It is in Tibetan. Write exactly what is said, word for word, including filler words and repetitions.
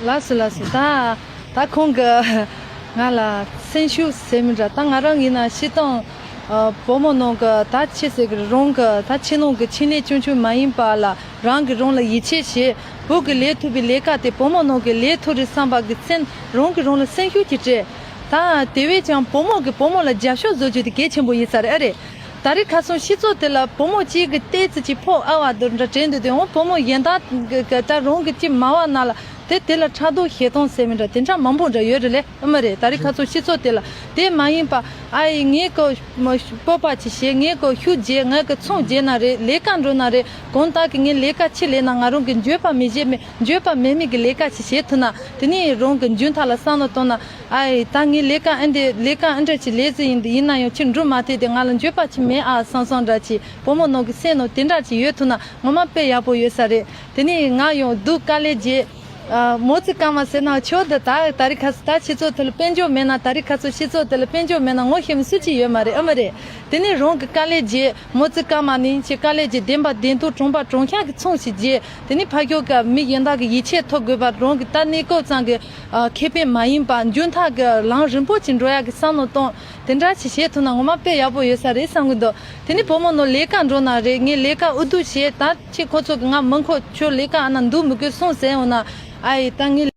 ལགས་སོ་ལགས་སོ། ད་ད་ཁོང་གི་ང་ལ་སེམས་ཤུགས་ཟེར་མི་འདྲ། ད་ང་རང་ཡིན་ན་སྤྱིར་བཏང་ཨ་བུ་མོ་ནང་གི་ད་ཆི་ཟེར་གི་རང་གི་ད་ཕྱི་ནང་གི་ཕྱི་ནས་ཆུང་ཆུང་མ་ཡིན་པ་ལ་རང་གི་རང་ལ་ཡིད་ཆེས་བྱེད། བུ་གི་ལས་ཐུབ་པའི་ལས་ཀ་དེ་བུ་མོ་ནང་གི་ལས་ཐུབ་རེད་བསམ་པ་གི་སེམས་རང་གི་རང་ལ་སེམས་ཤུགས་ཀྱིས་སྤྲད། ད་དེ་བས་ཀྱང་བུ་མོ་གི་བུ་མོ་ལ་རྒྱབ་སྐྱོར་བཟོ་རྒྱུ་དེ་གལ་ཆེན་པོ་ཡིན་ས་རེད། ཨ་རེད། ད་རེས་ཁ་སང་སྤྱི་ཚོགས་དེ་ལ་བུ་མོ་གཅིག་གི་ལྟས་ཙི་ཅིག་ཕོག་ཨ་བ་དུ་འདྲ་དྲན་འདུག་དེ་འོང་བུ་མོ་གཞན་དག་གི་གི་ད་རང་གི་ཅིག་མ་བ་ན་ལ་དེ་དེ་ལ་ཕྲག་དོག་ཞེ་སྡང་ཟེར་མི་འདྲ་དེ་འདྲ་མང་པོ་འདྲ་ཡོད་རེད་ལེ། ཨ་མ་རེད། ད་རེས་ཁ་སང་སྤྱི་ཚོགས་དེ་ལ་དེ་མ་ཡིན་པ་ཨ་ཡི་ངས་གི་མ་སྤོབས་པ་ཅིག་བྱེད། ངས་གི་ཤུགས་རྒྱས། ངས་གི་ཚོང་རྒྱས་ན་རེད། ལས་ཀ་འགྲོ་ན་རེད། གང་ལྟར་གི་ངས་ལས་ཀ་ཅིག་ལས་ན་ང་རང་གི་འགྱོད་པ་མི་བྱེད་མི་འགྱོད་པ་མེད་མི་གི་ལས་ཀ་ཅིག་བྱེད་ཐུབ་ན་དེ་ནས་རང་གི་མཇུག་མཐའ་ལ་བསམ་བློ་གཏོང་ན། ཨའི་ད་ངས་ལས་ཀ་ཨེ་འདྲ་ལས་ཀ་ཨེ་འདྲ་ཅིག་ལས་ཟིན་ཡིན་འདི་ཡིན་ན་ཡང་ཁྱེད་འགྲུབ་མ་ཐེ་དེ་ང་ལ་འགྱོད་པ་ཅིག་མེད་ཨ་བསམ་བསམ་འདྲ་ཅིག་བུ་མོ་ནང་གི་སེམས་ནང་དེ་འདྲ་ཅིག་ཡོད་ཐུབ་ན་ངོ་མ་དཔེ་ཡག་པོ་ཡོད་ས་རེད། དེ་ནས་ང་ཡང་སྡུག་དཀའ་ལས་རྒྱས། ཨ་མོ་ཙི་ཀ་མ་ཟེར་ན་ཆོག་འདི་ད་ད་རེས་ཁ་སང་ད་སྤྱི་ཚོགས་དེ་ལ་དཔལ་འབྱོར་མེད་ན་ད་རེས་ཁ་སང་སྤྱི་ཚོགས་དེ་ལ་དཔལ་འབྱོར་མེད་ན་ངོ་ཤེས་མི་སུ་གཅིག་ཡོད་མ་རེད། ཨ་མ་རེད། དེ་ནས་རང་གི་དཀའ་ལས་རྒྱས། མོ་ཙི་ཀ་མ་ནི་ཁྱེད་དཀའ་ལས་རྒྱས། བདེན་པ་བདེན་ཐོག་གྲོང་པ་གྲོང་ཤག་གི་ཚོང་ཞིག་རྒྱས། དེ་ནས་ཕ་ཁྱོ་ག་མི་གཞན་དག་གི་ཡིད་ཆེས་ཐོབ་དགོས་པ། རང་གི་ད་གནས་སྐབས་ཙམ་གི་ཨ་ཁེ་ཕན་མ་ཡིན་པ་མཇུག་མཐའ་གི་ལམ་རིང་པོ་ཅིག་འགྲོ་ཡག་གི་བསམ་བློ་གཏོང་དེ་འདྲ་ཅིག་བྱེད་ཐུབ་ན་ངོ་མ་དཔེ་ཡག་པོ་ཡོད་ས་རེད་བསམ་གི་འདུག་དེ་ནས་བུ་མོ་ནང་ལས་ཀ་འགྲོ་ན་རེད། ངས་ལས་ཀ་ཨུ་ཐུག་བྱེད། ད་ཁྱེད་ཁོ་ཚོ་གི་ང་མི་མཁོ། ཁྱོད་ལས་ཀ་ཨ་ན་འདུག་མི་དགོས་སོང་ཟེར་འོང་ན་ཨ་ཡི་ད་ངས་